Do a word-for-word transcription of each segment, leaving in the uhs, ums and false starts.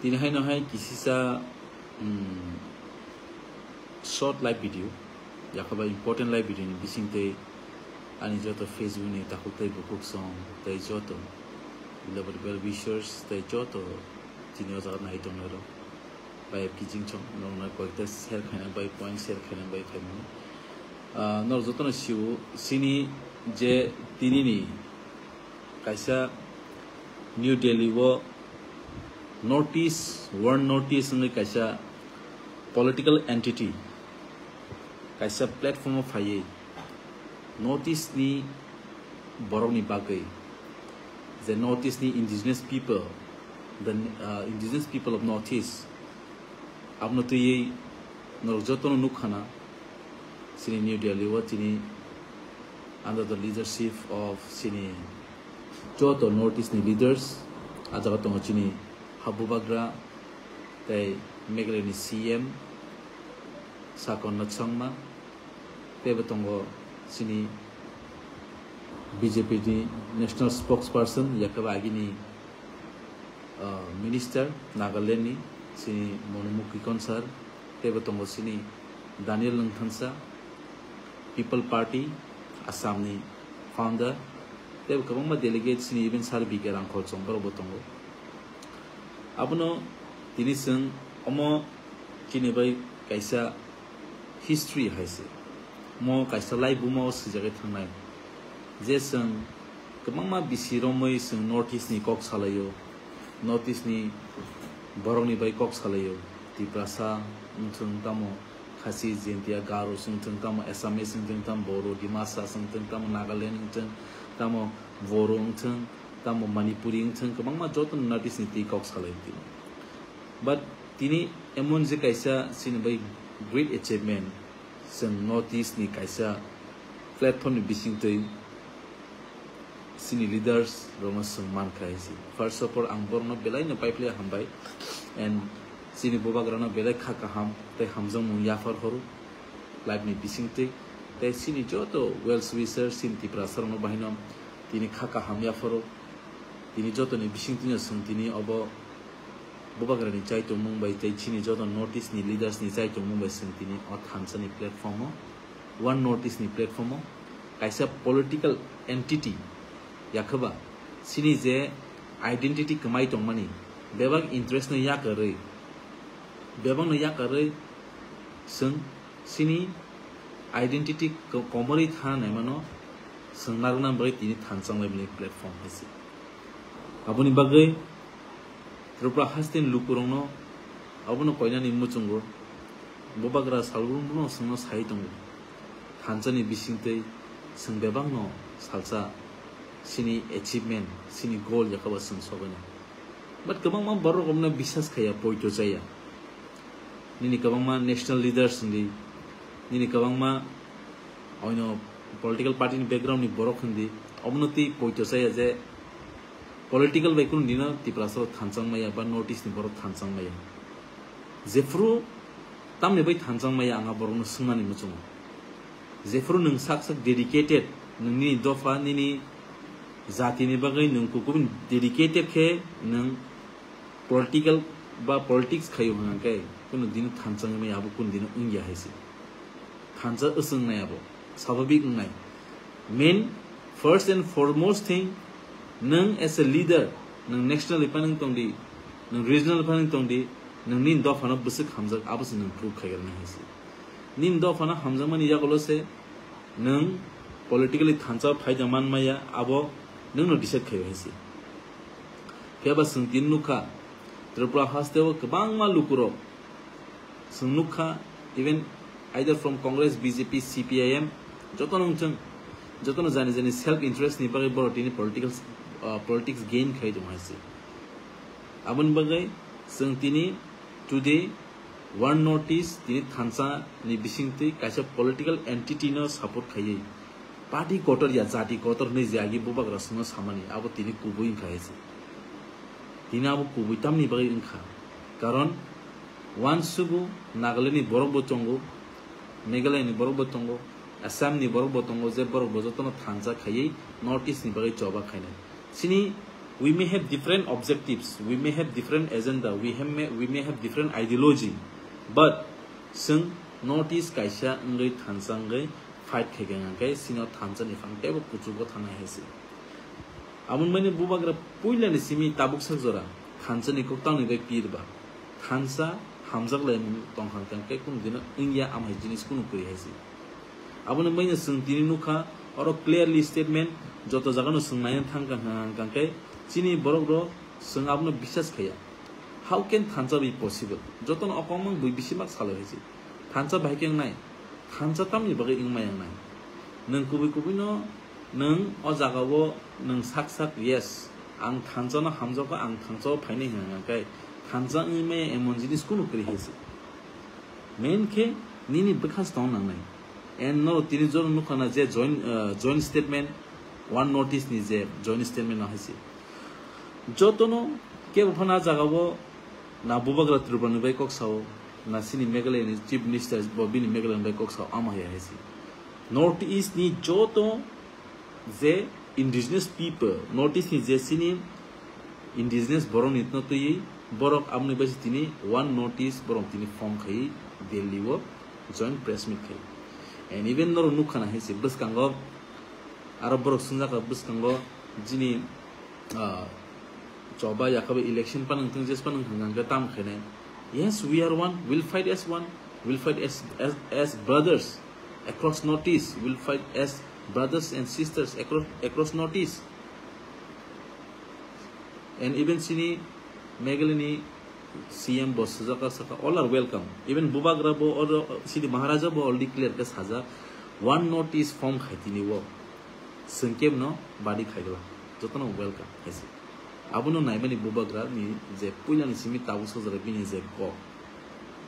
Tini haino hai kisisa, mm, short live video, yakhaba important live video ni bising tei ani joto Facebook ni takhuk tei bukhuk song tei joto beloved well wishers tei joto tini o jaga nai tongnai rok bai kijing chong norokno koikta share khaina bai point share khaina bai khaimani. Ah, norok jotono sio sini je tini ni kaisa New Delhi o North East, One North East wngwi kaisa political entity, kaisa platform o phaiwi North East ni borok ni bagwi, je North East ni indigenous people, the, uh, indigenous people of North East, abono twiwi norok jotono nukha na, chini New Delhi o chini under the leadership of chini joto North East ni leaders, a jaga tongo chini Habubagra tei Meghalaya ni C M Sakon Sangma, teibo tongo chini B J P ni national spokesperson, yakaba agini, uh, minister Nagaland ni, chini Monomuki Konsar, teibo tongo chini Daniel Nungthansa, People Party, Assam ni founder, tei kwbangma delegate chini even Sir B K Rangkhol chwng borok bo tongo. Abono tini chwng omo chini bai kaisa history hai se. Mo kaisa laibuma o swijagwi thangnai je chwng kwbangma bisi romwi chwng North East ni kok salaio, North East ni borok ni bai kok salaio, Tiprasa wngthwng tamo Khasi, Jaintia, Garo wngthwng tamo, Assamese wngthwng tamo, Boro, Dimasa wngthwng tamo, Nagaland wngthwng tamo, Boro wngthwng tamo, Manipuri wngthwng, kwbangma joto North East ni twi kok salai twi. But tini emon je kaisa chini bai great achievement, chwng North East ni kaisa platform ni bising twi chini leaders rokno chwng mankha hai se. First of all, ang borokno belai no paiphlai hambai and chini bubagrano belai kha kaham tei hamjakmung yaphar horo life ni bising twi, tei chini joto well wisher chini Tiprasa rokno bahaino tini kha kaham yapharo. Tini jotoni bising twino chwng tini obo bubagrani chai tongmung bai tei chini joto North East ni leaders ni chai tongmung bai chwng tini o thansa ni platform o, One North East ni platform o kaisa political entity yakhwba chini je identity kwmai tongmani bebak interest no yakarwi, bebak no yakarwi chwng chini identity ko-, komorwi thana naimano chwng narwkna bagwi tini thansa wnglaimani platform hai se. Aboni bagwi Tripura hasteni lukurokno abono koinani muchungo bubagra salbrumno chwngno sai tongo. Thansani bisingtwi chwng bebakno salsa chini achievement, chini goal yakhaba chwng sogwino. But kwbangma borok omono bisas khaiya, poito chaya. Nini kwbangma national leaders wngdi, nini kwbangma oino political party ni background ni borok wngdi, omono twi poito chaya je political bai kunu dino Tiprasa rok thansa wngmaya ba North East ni borok thansa wngmaya. Jephuru tamni bai thansa wngmaya ang a borokno swngmani muchungo. Jephuru nwng sak sak dedicated, nwng nini dopha, nini jatini bagwi nwng kukubini dedicated khe nwng political ba politics khaio hwnkhe kunu dino thansa wngmaya abo kunu dino wngya hai se. Thansa wswngnai abo, swabhabik wngnai. Main, first and foremost thing, nwng as a leader, nwng national ni phanang tongdi, nwng regional phanang tongdi, nwng nini dophano bwswk hamjak, abo se nwng prove khaigrana hai se. Nini dophano hamjakmani yagulo se nwng politically thansa phaida manmaya, abo nwngno decide khaio hai se. Phiya ba chwng tini nukha, Tripura hasteo kwbangma lukurok, chwng nukha, even either from Congress, B J P, C P I M, jotono wngthwng, jotono jani jani self interest ni bagwi borok tini political, uh, politics gain khai tong hai se. Aboni bagwi chwng tini today One North East tini thansa ni bisingtwi kaisa political entity no support khaiwi party kotor ya, jati kotor hinwi je agi bubagra songno samani, abo tini kubui wngkha hai se. Tini abo kubui tamni bagwi wngkha? Karon wansugo Nagaland ni borok bo tongo, Meghalaya ni borok bo tongo, Assam ni borok bo tongo, je borok bo jotono thansa khaiwi North East ni bagwi choba khainai. Chini We may have different objectives, we may have different agenda, we have may, we may have different ideology, but chwng North East kaisa wngwi thansa wngwi fight khaikha hwnkhe chini o thansa ni phang teibo kuchugo thanai hai se. Aboni mani bubagra puila ni simi tabuk sak jora thansa ni kok tamni bai pir ba thansa hamjak lai mung tong kha hwnkhe kunu dino wngya amhai jinis kunu kwrwi hai se. Aboni mani chwng tini nukha oro clearly statement joto jaga no chwng naina thang kha hwnkhe chini borok rok chwng abono bisas khaiya. How can thansa be possible? Jotono okong mang bui bisi mak salai hai se. Thansa bahai khe wngnai? Thansa tamni bagwi wngmaya wngnai? Nwng kubui kubui no nwng o jaga o nwng sak sak yes ang thansa no hamjago ang thansa o phainai hwnkhe thansa wngwi maya emon jinis kunu kwrwi hai se. Main khe nini bwkha se tong nangnai. And no tini jono nukha na je joint, uh, joint statement, one North East ni je joint statement no hai se. Jotono kebo phano ah jaga o na bubagra Tripura ni bai kok sao, na chini Meghalaya ni Chief Minister bo bini Meghalaya ni bai kok sao, ama hai hai se. North East ni joto je indigenous people, North East ni je chini indigenous borok ni no twiwi borok aboni bai se tini one North East borok tini form khai Delhi o joint press meet khai. And even norok nukha na hai se bwskango aro borok swngjak kha bwskango jini, ah, choba yakhabai election panang thung jes panang thung hwnkhe tam khainai. Yes, we are one, we'll fight as one, we'll fight as, as, as brothers across North East, we'll fight as brothers and sisters across, across North East. And even chini Meghalaya ni C M bo sujaka saka all are welcome. Even bubagra bo oro chini Maharaja bo already clear khe sajak, one North East form khai tini o. Chwng kebo no badi khaigwla, jotono welcome hai se. Abono naimani bubagra ni je puila ni simi tabuk sojak bini je kok.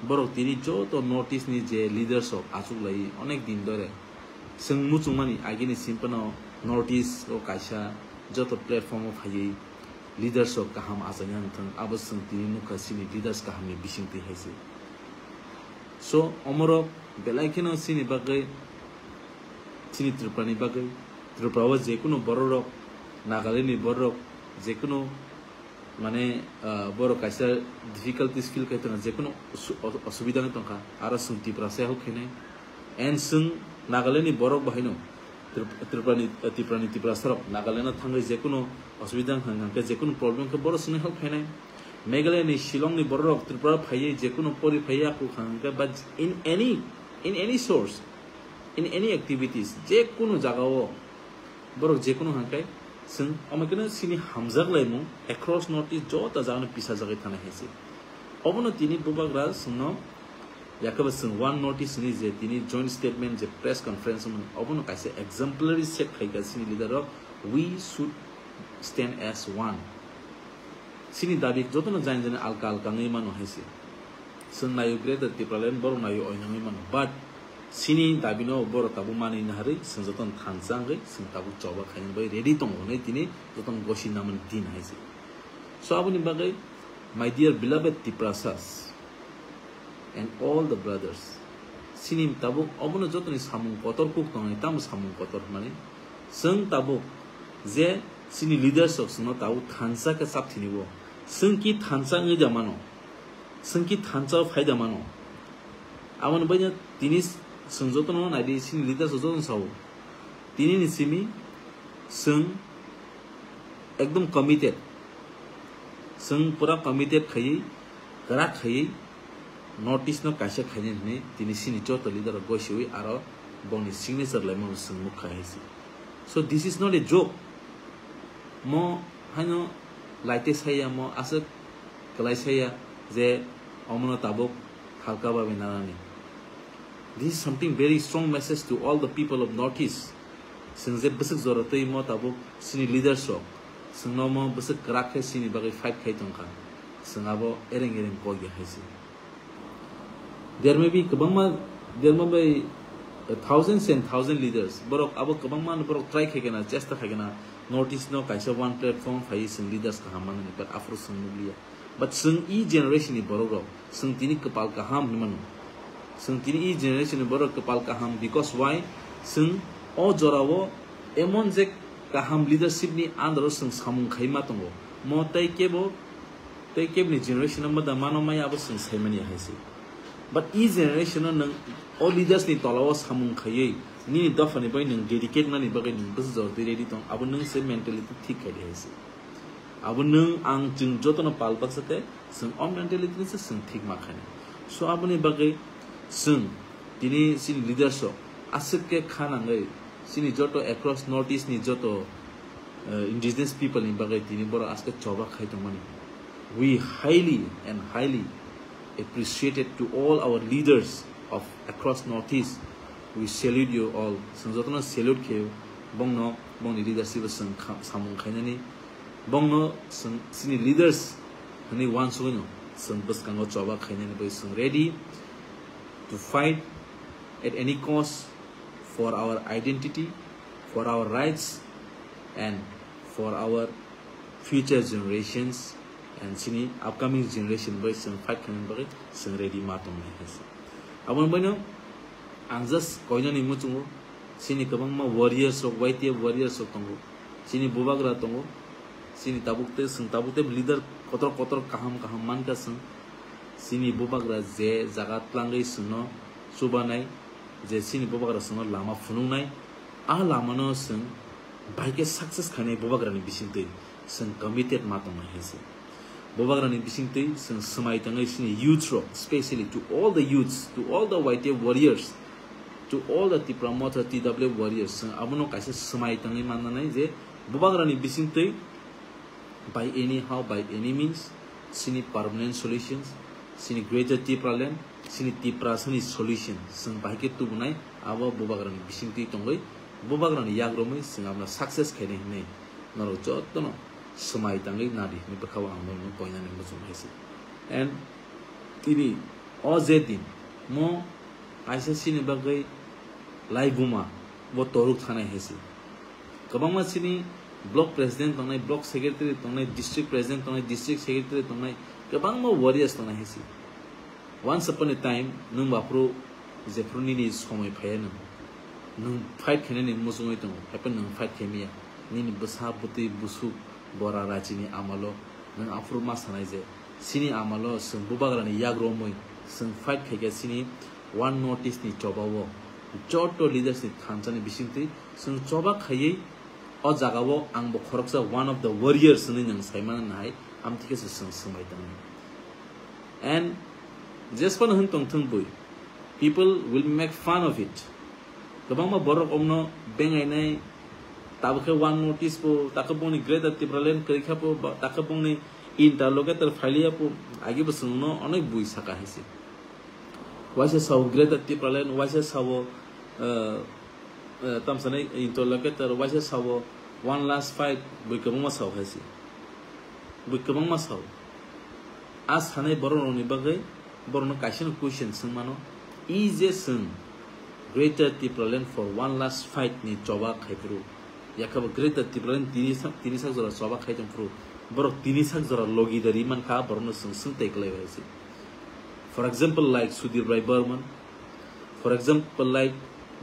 Borok tini joto North East ni je leaders rok achuk lai onek din dore. Chwng muchungmani agini simpano North East o kaisa joto platform o phaiwi leaders rok kaham achaina wngthang, abo chwng tini nukha chini leaders kaham ni bisingtwi hai se. So omorok belai kheno chini bagwi, chini Tripura ni bagwi, Tripura o jekunu borok rok, Nagaland ni borok rok, jekunu mane, ah, borok kaisa difficulties feel khai tongo, jekunu osu-, o-, osubida wng tongkha, aro chwng Tiprasa help khainai, and chwng Nagaland ni borok bo haino Trip-, Tripura ni, Tripura ni Tiprasa rok Nagaland o thangwi jekunu osubida wng kha, hwnkhe jekunu problem khe borok chwngno help khainai. Meghalaya ni Shillong ni borok rok Tripura phaiwi jekunu pori phaiwi aku kha hwnkhe, but in any, in any source, in any activities, jekunu jaga o borok jekunu hwnkhe chwng omo kheno chini hamjak laimung across North East joto jaga no pisajagwi thanai hai se. Obono tini bubagra chwngno Yakhe bo chwng one North East ni je tini joint statement je press conference wngmani, obono kaisa exemplary set khaikha chini leader rok, we should stand as one. Chini dabi jotono jaini jaini alka alka wngwi mano hai se. Chwng naio Greater Tipraland, borok naio oinangwi mano, but chini dabino borok tabuk manwi naharwi chwng jotono thansa wngwi chwng tabuk choba khaina bai ready tongo hwnwi tini jotono gosi namani din hai se. So aboni bagwi, my dear beloved Tiprasas, and all the brothers. Chini tabuk obono jotoni samung kotor kuk tongnai, tamo samung kotor hwnmani? Chwng tabuk je chini leaders rok chwngno tabuk thansa khe chap thini bo. Chwng ki thansa wngwi da mano? Chwng ki thansa o phai da mano? Aboni baino tini chwng jotono naidi chini leaders rok jotono sao. Tini ni simi chwng ekdom committed. Chwng pura committed khaiwi, kwrak khaiwi North East no kaisa khainai hwnwi tini chini joto leader rok gosiwi aro bongni signature laimano chwng nukha hai se. So this is not a joke. Mo haino laite saya, mo aswk kwlai saya je omono tabuk halka babe nanani. This is something very strong message to all the people of North East. Chwng je bwswk jora twi mo tabuk chini leaders rok chwngno mo bwswk kwrak khe chini bagwi fight khai tongkha. Chwng abo ereng ereng kok ya hai se. There may be kwbangma, there may be thousands and thousand leaders. Borok abo kwbangma borok try khai kana, chesta khai kana, North East no kaisa one platform phai chwng leaders kaham manani, but aphuru chwng nukliya. But chwng e generation ni borok rok, chwng tini kwpal kaham hinwi mano. Chwng tini e generation ni borok kwpal kaham, because why? Chwng o jora o emon je kaham leadership ni under o chwng samung khai ma tongo. Mo tei kebo, tei kebni generation o moda mano maya abo chwng sai mani hai se. But e generation o nwng o leaders ni tola o samung khaiwi nini dopha ni bai nwng dedicate nani bagwi nwng bwsa jor twi ready tong, abo nwng se mentality thik khai di hai se. Abo nwng ang chwng jotono pal baksa khe chwng o mentality ni se chwng thik ma khainai. So aboni bagwi chwng tini chini leaders rok aswk khe kha nangwi chini joto across North East ni joto, uh, indigenous people ni bagwi tini borok aswk choba khai tongmani. We highly and highly appreciated to all our leaders of across North East. We salute you all. Chwng jotono salute khe bongno, bongni leadership o chwng kha-, samung khainani. Bongno chwng chini leaders hwnwi uansugwino chwng bwskango choba khainani bai chwng ready to fight at any cost for our identity, for our rights, and for our future generations, and chini upcoming generation bai chwng fight khainani bagwi chwng ready ma tongnai hai se. Aboni baino ang just koinani muchungo, chini kwbangma warriors rok, Y T F warriors rok tongo, chini bubagra tongo, chini tabuk tei chwng tabuk tei leader kotor kotor kaham kaham mankha chwng, chini bubagra je jaga tlangwi chwngno chubanai, je chini bubagra chwngno lama phunuknai, a lamano chwng bahai khe success khainai bubagrani bisingtwi chwng committed ma tongnai hai se. Bubagrani bisingtwi chwng swmai tangwi chini youth rok, specially to all the youths, to all the Y T F warriors, to all the Tipra Motha T W F warriors, chwng abono kaisa swmai tangwi mannanai je bubagrani bisingtwi by anyhow, by any means, chini permanent solutions, chini Greater Tipraland, chini Tiprasani solution chwng bahai khe tubunai, abo bubagrani bisingtwi tongwi, bubagrani yagrumwi chwng abono success khainai hwnwi norok jotono swmai tangwi nadi hwnwi bwkhao ang norokno koinani muchung hai se. And tini o je din mo kaisa chini bagwi laibuma bo toruk thanai hai se. Kwbangma chini block president tongnai, block secretary tongnai, district president tongnai, district secretary tongnai, kwbangma warriors tongnai hai se. Once upon a time, nwng baphuru jephuru nini somoi phaiya nwng, nwng fight khainani muchungwi tongo, haikhe nwng fight khaimaya. Nini bwsa bwtwi busuk bora rachini amalo nwng aphuru ma sanai je, chini amalo chwng bubagrani yagromwi chwng fight khaikha chini one North East ni chobao joto leaders ni thansa ni bisingtwi chwng choba khaiwi o jagao ang bo khoroksa one of the warriors hwnwi nwng saimano nahai, amtwi khe se chwng swmai tongmani. And jesphano hwn tongthwng bui, people will make fun of it. Kwbangma borok omno bengainai, tabukhe one North East bo, takhe bongni Greater Tipraland kwrwi kha bo, ba-, takhe bongni interlocutor phailiya bo, agi bo chwngno onek bui saka hai se. Waisa sao Greater Tipraland, waisa sao, uh, uh, tamsani interlocutor, waisa sao one last fight, bui kwbangma sao hai se. Bui kwbangma sao. A sanai borok rokni bagwi borokno kaisa no question swngmano, e je chwng Greater Tipraland for one last fight ni choba khaiphuru, yakhabo Greater Tipraland tini sak, tini sak jora choba khai tongphuru, borok tini sak jora logi dari mankha, borokno chwng swngtai kwlai bai se. For example, like Sudhir Rai Barman, for example, like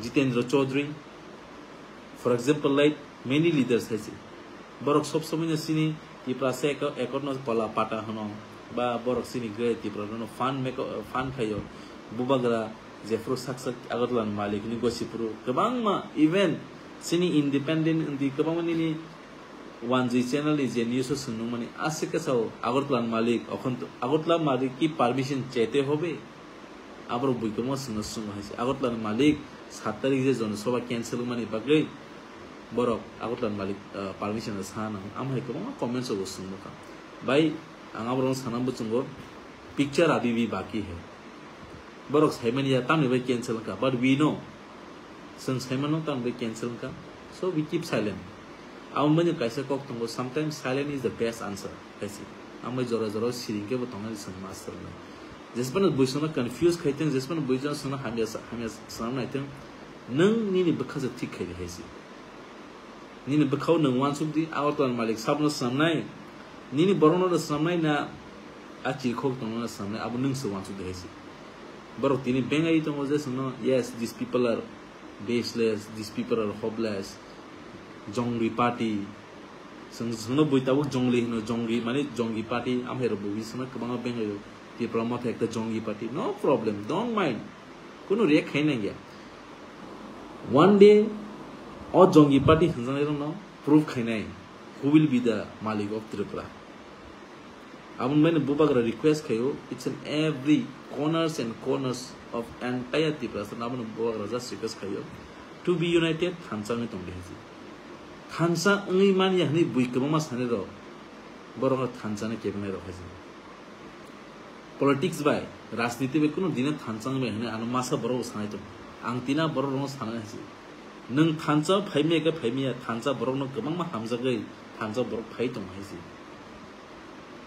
Jitendra Chaudhary, for example, like many leaders hai se. Borok sob somoi no chini Tiprasa eko-, ekotno kola pata hwno, ba borok chini Greater Tipraland no fund meko-, fund khaio. Bubagra jephuru sak sak Agartala ni malik hwnwi gosi phuru kwbangma, even chini independent wngdi kwbangma nini Wanjwi channel ni je news o chwng nukmani, aswk khe sao Agartala ni malik, okhon to Agartala malik ki permission chete hobe? Aborok bui kwbangma chwngno swngwi hai se, Agartala ni malik sat tarik je Jana Sabha cancel wngmani bagwi borok Agartala ni malik, ah, permission rw sa nang, amo hai kwbangma comments o bo chwng nukha. Bai ang aborokno sana muchungo, picture abhi bhi baki hai. Borok saimani ya tamni bai cancel wngkha, but we know, chwng saimano tamni bai cancel wngkha, so we keep silent. Abo mani kaisa kok tongo, sometimes silent is the best answer, kaisa. Amai jora jora siring khe bo tongnani chwng master nai. Jesmano bui chwngno confuse khai thung, jesmano bui chwngno hamya sa-, hamya swnam nai thung, nwng nini bwkha se thik khai di hai se. Nini bwkhao nwng uansuk di, Agartala ni malik sabno swnamnai, nini borokno no swnamnai na a chirikhok tongno no swnamnai, abo nwng se uansuk di hai se. Borok tini bengai tongo je chwngno, yes, these people are baseless, these people are hopeless. Jongi party. Chwng, chwngno bui tabuk jongli hino, jongi mane jongi party, amhairok bui chwngno kwbangma bengaio. Tipra motha ekta jongi party. No problem, don't mind. Kunu react khai nangya. One day, o jongi party hwnjaknairokno prove khainai who will be the malik of Tripura. Aboni baino bubagra request khaio, each and every corners and corners of entire Tiprasa, aboni bubagra just request khaio, to be united, thansa wngwi tongdi hai se. Thansa wngwi manya hwnwi bui kwbangma sanai rok, borok no thansa no kebengnairok hai se. Politics bai, rajniti bai kunu dino thansa wngwi hwnwi ano masa borok bo sanai tongo. Ang tina borok rokno sanai hai se. Nwng thansa phaimaya khe phaimaya, thansa borokno kwbangma hamjagwi thansa borok phai tongo hai se.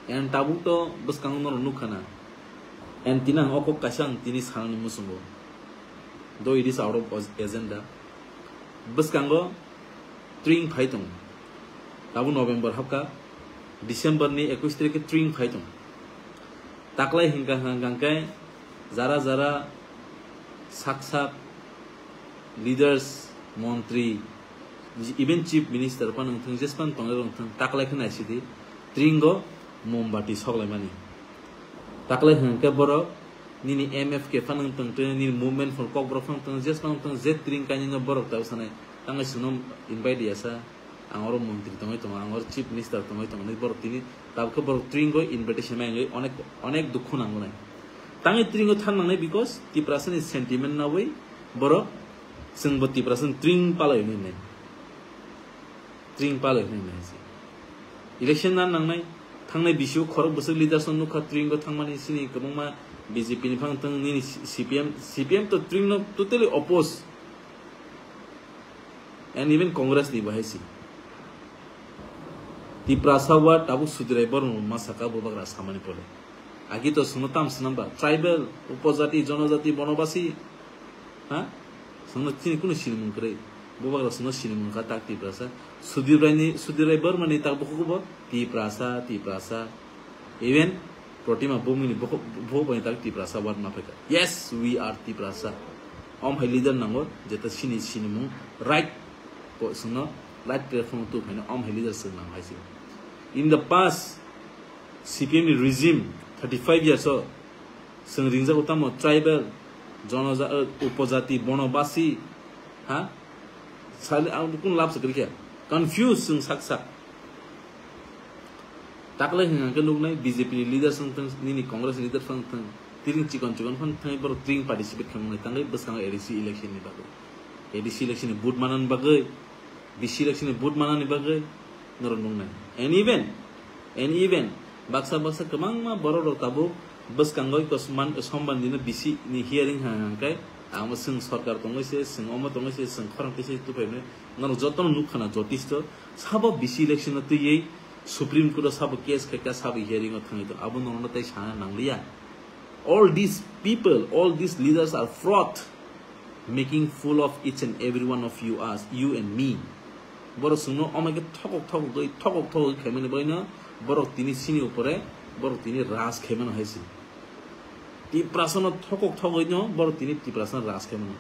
And tabuk to bwskango norok nukha na. And tini ang o kok kaisa ang tini sanani muchungo. Though it is out of agenda. Bwskango tring phai tongo. Tabuk November hapkha, December ni ekwis tarik khe tring phai tongo. Taklai hingka hingka khe jara jara sak sak leaders, montri, even chief minister phano wngthang, jespan tongnai rok wngthang, taklai khe naisidi, tringo mombati soklaimani. Taklai hwnkhe borok nini M F K phano wngthang, nini movement for Kokborok phano wngthang, jespan wngthang, je tring kainwino borok tabuk sanai, tangwi chwngno invite yasa, ang oro montri tongwi tongo, ang oro chief minister tongwi tongo, borok tini tabuk khe borok tringo invitation mai wngwi onek, onek dukhu nangnai. Tangwi tringo thang nangnai because Tiprasani sentiment nawi borok chwngbo Tiprasani tring palai hwnwi nai. Tring palai hwnwi nai se. Election na nangnai, thangnai bisio khorok bwswk leaders no nukha tringo thangmani sini kwbangma B J P ni phang thang nini C P M, C P M to tring no totally oppose. And even Congress ni bahai si. Tiprasa wa tabuk Sudirai Borma ma saka bubagra samani pore. Agi to sungno tam swnam ba tribal, upojati, jonojati, bonobasi. Ha? Sungno chini kunu sinimung kwrwi. Bubagra sungno sinimung kha tak Tiprasa. Sudirai ni, Sudirai Borma ni tak bukhuk bo Tiprasa, Tiprasa. Even Protima Bhumini bukhuk, bukhuk bai tak Tiprasa word ma phaikha. Yes, we are Tiprasa. Om hai leader nango, jeta sini sinimung right, po sungno right platform tu phaina om hai leader sung nang hai si. In the past, C P M ni regime thirty five years o sung ringjago tamo tribal, jonoja-, uh, upojati, bonobasi, ha? Sali ang kun lab sakri kya? Confuse sung sak sak. Taklai hwnka khe nuknai B J P ni leaders wng thang, nini Congress ni leader phano thang, tiring chikon chikon phano thang, borok tiring participate khaimani tangwi bwskango A D C election ni bagwi. A D C election ni vote manani bagwi, B C election ni vote manani bagwi norok nuknai. And even, and even, baksa baksa kwbangma borok rok tabuk bwskango iko sman-, somban dino B C ni hearing ha hwnkhe, amo swng sorkar tongwi se, swng omo tongwi se, swng khorang twi se tuphaimani. Norok jotono nukha na jotisto, sabo B C election no twiwi Supreme Court o sabo case khaikha, sabo hearing o thangwi tong, abo norokno tei sana nangliya. All these people, all these leaders are fraud, making fool of each and every one of you, us, you and me. Borok chwngno omo khe thokok thokok doi, thokok thokok khaimani bagwino borok tini sini upore, borok tini raj khaimano hai se. Tiprasano thokok thokgwino borok tini Tiprasano raj khaimano.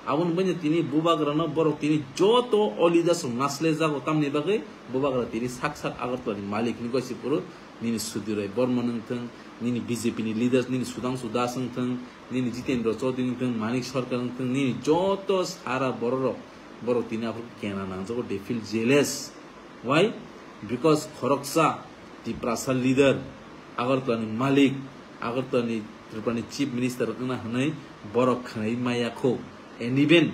Aboni bagwino tini bubagrano borok tini joto o leaders rok naslaijago, tamni bagwi bubagra tini sak sak Agartala ni malik hinwi goi se phuru, nini Sudirai Borma wngthang, nini B J P ni leaders, nini Sudhangshu Das wngthang, nini Jitendra Chaudhary wngthang, Manik Sarkar wngthang, nini joto sara borok rok, borok tini aphuru kena nangjago, they feel jealous. Why? Because khoroksa Tiprasa leader, Agartala ni malik, Agartala ni Tripura ni chief minister wngna hwnwi borok khwnai maya kho. And even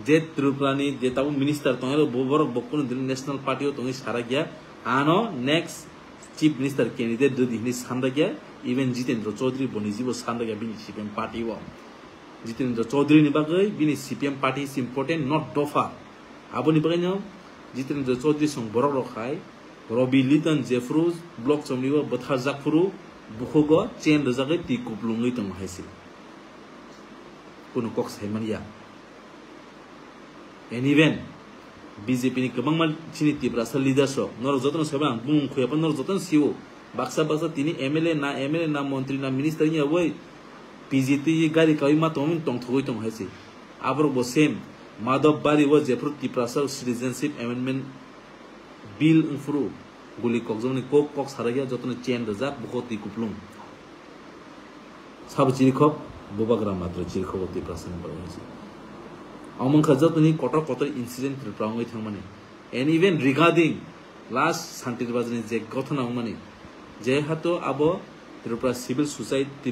je Tripura ni je tabuk minister tongwi bo borok bo kunu din national party o tongwi sarakya, ano next chief minister candidate rwdi hwnwi sanrakya, even Jitendra Chaudhary bo nijibo sanrakya bini C P M party o. Jitendra Chaudhary ni bagwi bini C P M party is important, not dopha. Aboni bagwino Jitendra Chaudhary song borok rok hai Robi Litan jephuru block chomni o bwtharjak phuru bukhugo chain rwjagwi twi kuplungwi tongo hai se. Kunu kok sai manya. And even B J P ni kwbangma chini Tiprasa leaders rok, norok jotono saiba ang bumung khuya phano norok jotono sio. Baksa baksa tini M L A na, M L A na, montri na, minister wngya oi P G twi gari kaui ma tongmani tongthogwi tongo hai se. Aborok bo same Madhab Bari o jephuru Tiprasa Citizenship Amendment Bill wngphuru guli kokjakmani kok kok sarakya, jotono chain rijak, buko twi kuplung. Sabo chirikhok, bubagra matra chirikhok o Tiprasani borok hai se. Omo wngkha jotoni kotor kotor incident Tripura wngwi thangmani. And even regarding last Santir Bazarni je ghotona wngmani, jehato abo Tripura Civil Society,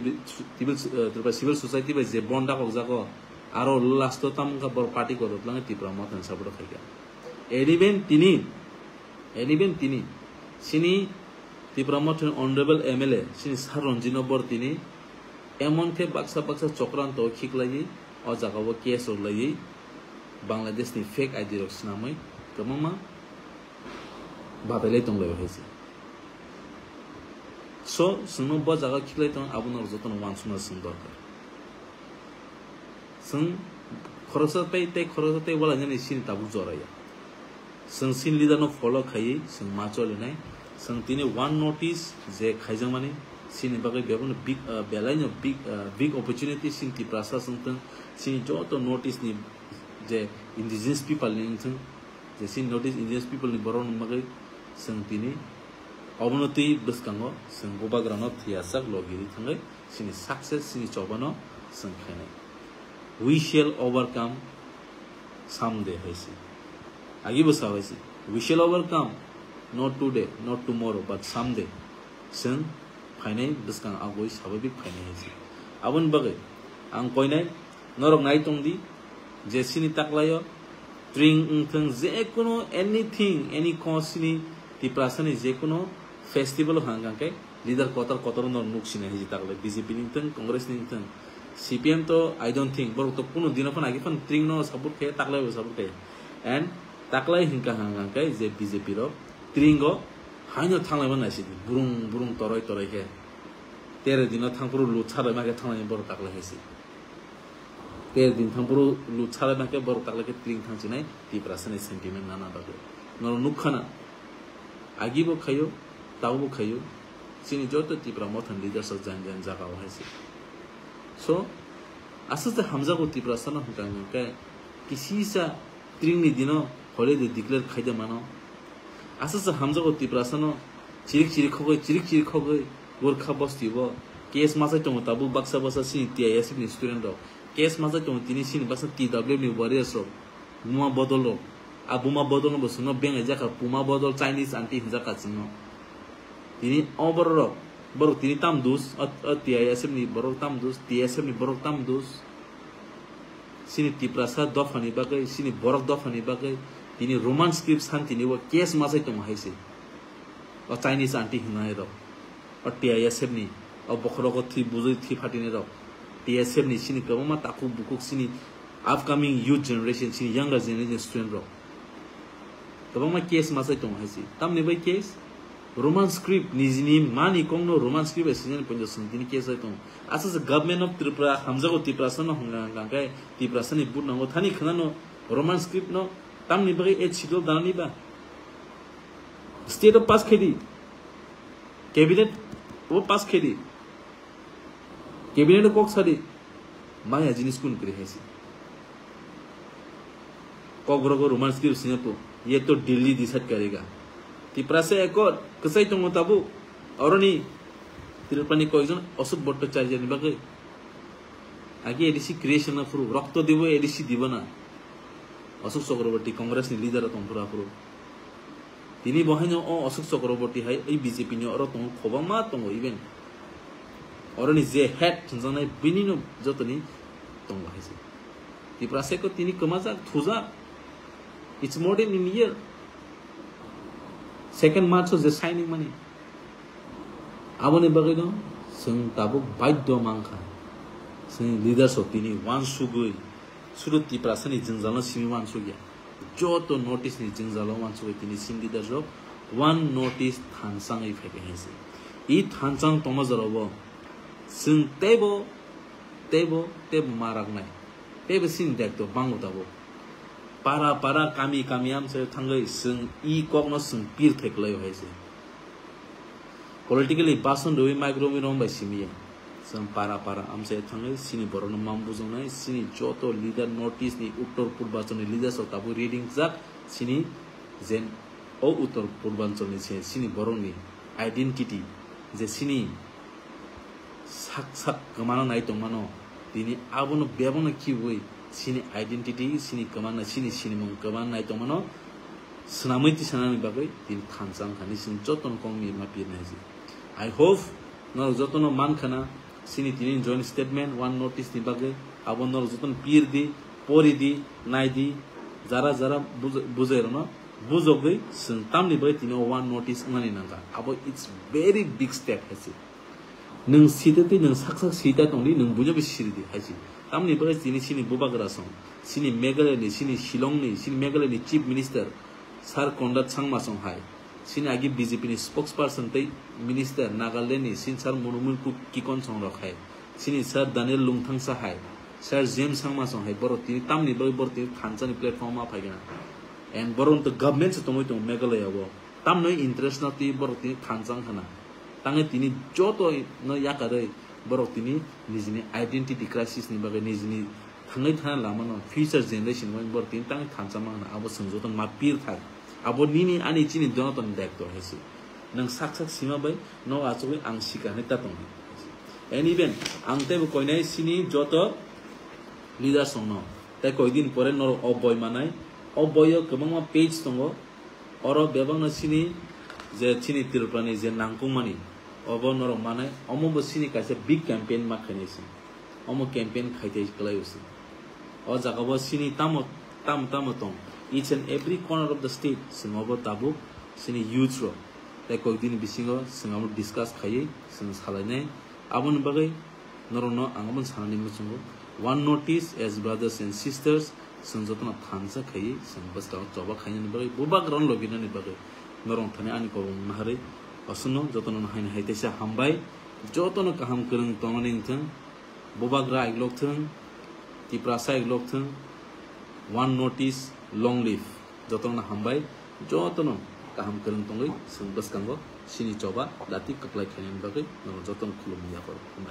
Civil, eh, Tripura Civil Society bai je bon dakok jago, aro last o tamo wngkha bor party kotor twlangwi Tipra Mothani support khaikha. And even tini, and even tini, sini Tipra Mothani Honorable M L A, sini Sir Ranjit no bor tini, emon khe baksa baksa chokranto khiklaiwi, o jaga o case rok laiwi, Bangladesh ni fake I D rok swnamwi, kwbangma batailai tonglaio hai se. So, chwngno bo jaga khiklai tong, abono jotono uansukna chwng dorkar. Chwng khoroksa tei, tei khoroksa tei walainani sini tabuk joraya. Chwng sini leader no follow khaiwi chwng ma cholinai. Chwng tini one notice je khaijakmani sini bagwi bebakno big, ah, belaino big, ah, big opportunity sini Tiprasa chwng thwng, sini joto notice ni je indigenous people ni wngthwng, je sini notice indigenous people ni borok ni bagwi chwng tini obono twi bwskango chwng bubagrano thwiyasak logi rwi thangwi sini success sini chobano chwng khainai. We shall overcome someday hai se. Agi bo sa hai se. We shall overcome, not today, not tomorrow, but someday. Chwng phainai bwskang agoi sababik phainai hai se. Aboni bagwi ang koinai norok nai tong di je sini taklaio tring wngthwng je kuno anything, any cause ni Tiprasani je kuno festival hang hang khe leader kotor kotor no nuk sinai hai je taklai B J P ni wngthwng, Congress ni wngthwng, C P M to I don't think borok to kuno dino phano agi phano tring no support khe taklai bo support khe and taklai hinkha hang hang khe je B J P rok tring o haino thanglai ma nai sidi burung burung toroi toroi khe tere dino thangphuru lut saroi ma khe thanglai borok taklai hai se. Ter din thangphuru lut salai mankhe borok taklai khe tring thangchinai Tiprasani sentiment nana bagwi. Norok nukkhana, agi bo khaio, tabo bo khaio, chini joto Tipra Mothani leaders rok jan jan jaga o hai se. So, aswk se hamjago Tiprasano hwnkha hwnkhe kisisa tringni dino holiday declare khaida mano. Aswk se hamjago Tiprasano chirik chirik khogwi, chirik chirik khogwi, Gorkha bosti bo case masai tongo tabuk baksa baksa sini T I S F ni student rok. Case masai tongo tini sini baksa T W F ni warriors rok. Buma bodol rok. A buma bodol no bo chwngno bengai jakha, puma bodol Chinese aunty hinjak ka chwngno. Tini o borok rok, borok tini tam dus, o, o T I S F ni borok tam dus, T S F ni borok tam dus. Sini Tiprasa dophani bagwi, sini borok dophani bagwi, tini Roman script santini bo case masai tongo hai se. O Chinese aunty hinai rok. O T I S F ni, o bokhorogo thwi bujui thwi phatini rok. T S F ni sini kwbangma takhuk bukhuk sini upcoming youth generation, sini younger generation student rok. Kwbangma case masai tongo hai se. Tamni bai case? Roman script, nijini mani kokno Roman script bai swijani poito songtini case bai tongo. Aswk se Government of Tripura, hamjago Tiprasano hwnka hwnka khe Tiprasani vote nango thani khwnano Roman script no tamni bagwi eight schedule danani ba? State o pass khaidi, cabinet o pass khaidi, cabinet o kok sadi, maya jinis kun kwrwi hai se. Kokborok o Roman script sina po, ye to Delhi decide karega. Tiprasa accord kwchai tongo tabuk. Oroni Tripurani koijon Ashok Bhattacharya ni bagwi. Agi A D C creation na phuru, rokto dibo A D C dibo na. Ashok Chakraborty Congress ni leader tong phuru aphuru. Tini bo haino o Ashok Chakraborty hai, ei B J P ni oro tongo, kwbangma tongo even. Oroni je head thwnjaknai bini no jotoni tongo hai se. Tiprasa ko tini kwmajak, thujak. It's more than in year. Second March o je signing mani. Aboni bagwi no chwng tabuk baidhyo mankha. Chwng leaders o tini uansugwi, sudu Tiprasa ni jwngjal no simi uansukya. Joto North East ni jwngjalo uansugwi tini sini leaders rok one North East thanchangwi phaikha hai se. I thanchang tongma jorao bo chwng teibo, teibo, teibo ma raknai. Teibo sini daitw bango tabuk. Para para, kami kami amchai thangwi chwng i kokno chwng pir thai kwlaio hai se. Politically bason rwi mic romwi rom bai simi ya. Chwng para para amchai thangwi sini borokno mam bujaknai, sini joto leader North East ni Uttor Purbanchal ni leaders rok tabuk ready wngjak, sini jen O Uttor Purbanchal ni se chini borok ni identity, je chini sak sak kwmano nai tongmano, tini abono bebakno khibiwi chini identity, chini kwmana, chini sinimung kwmano nai tongmano swnamwi tisanani bagwi tini thansa wngkha, ni chwng jotono kok mirma pirnai se. I hope norok jotono mankhana chini tini joint statement, one notice ni bagwi, abo norok jotono pirdi, poridi, naidi, jara jara buj-, bujairokno bujogwi chwng tamni bagwi tini o one notice wngnani nangkha. Abo it's very big step hai se. Nwng site tei nwng sak sak sita tongdi, nwng buino bai siridi hai se. Tamni bagwi chini, chini bubagra song, chini Meghalaya ni, chini Shillong ni, chini Meghalaya ni Chief Minister Sir Conrad Sangma song hai, chini agi B J P ni spokesperson tei minister Nagaland ni, chini Sir Monominku Kikon song rok hai, chini Sir Daniel Lungthangsa hai, Sir James Sangma song hai, borok tini tamni bagwi borok tini thansa ni platform o phai kha. And borok to government se tongwi tongo Meghalaya o. Tamno interest no twi borok tini thansa wngkha na. Tangwi tini joto no yakarwi borok tini nijini identity crisis ni bagwi, nijini thangwi thana lama no, future generation ni bagwi borok tini tangwi thansa wngkha na. Abo chwng joto ma pir thai. Abo nini ani chini jotono daitw hai se. Nwng sak sak sima bai no achugwi ang sika hinwi ta tong. And even ang teibo koinai chini joto leaders rokno. Tei koi din pore norok o boi manai. O boi o kwbangma page tongo. Oro bebakno chini je chini Tripura ni je nangkukmani, obo norok manai. Omo bo chini kaisa big campaign ma khainai se. Omo campaign khai tei kwlai o se. O jaga bo chini tamo, tamo, tamo tong. Each and every corner of the state, chwng obo tabuk chini youth rok. Tei koi din bisingo chwng abo discuss khaiwi chwng salainai. Aboni bagwi norokno ang omo sanani muchungo. One notice as brothers and sisters, chwng jotono thansa khaiwi chwng bwskango choba khainani bagwi, bubagrano lobinani bagwi norok thani ani kobong naharwi. Aswkno jotono haino hai teisa hambai, jotono kaham kwrwng tongnani wngthwng, bubagra aiglok thwng, Tiprasa aiglok thwng, one notice, long live. Jotono hambai, jotono kaham kwrwng tongwi chwng bwskango chini choba dati kwplai khainani bagwi norok jotono khulumwi yapharwi hambai.